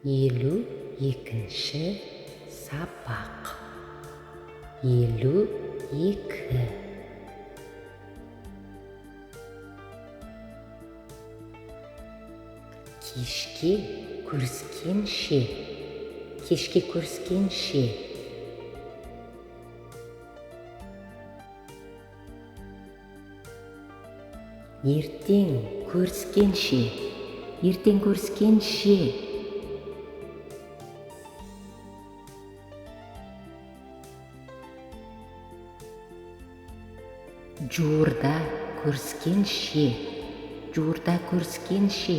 52-ші сабақ. 52. Кешке көріскенше. Кешке көріскенше. Ертең көріскенше. Ертең көріскенше. Жуырда көріскенше. Жуырда көріскенше.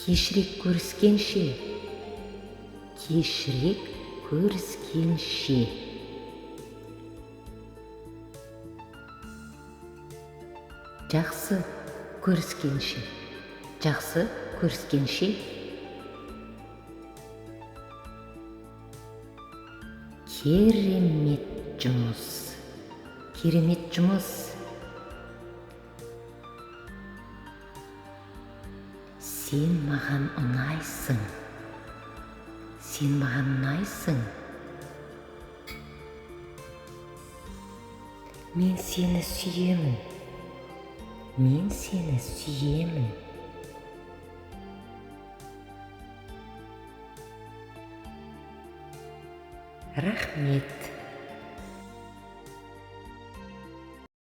Кешірек көріскенше. Кешірек көріскенше. Жақсы көріскенше. Жақсы көріскенше. Керемет жұмыс. Керемет жұмыс. Сен маған ұнайсың. Сен маған ұнайсың. Мен сені сүйемін. Мен сені сүйемін. Рахмет.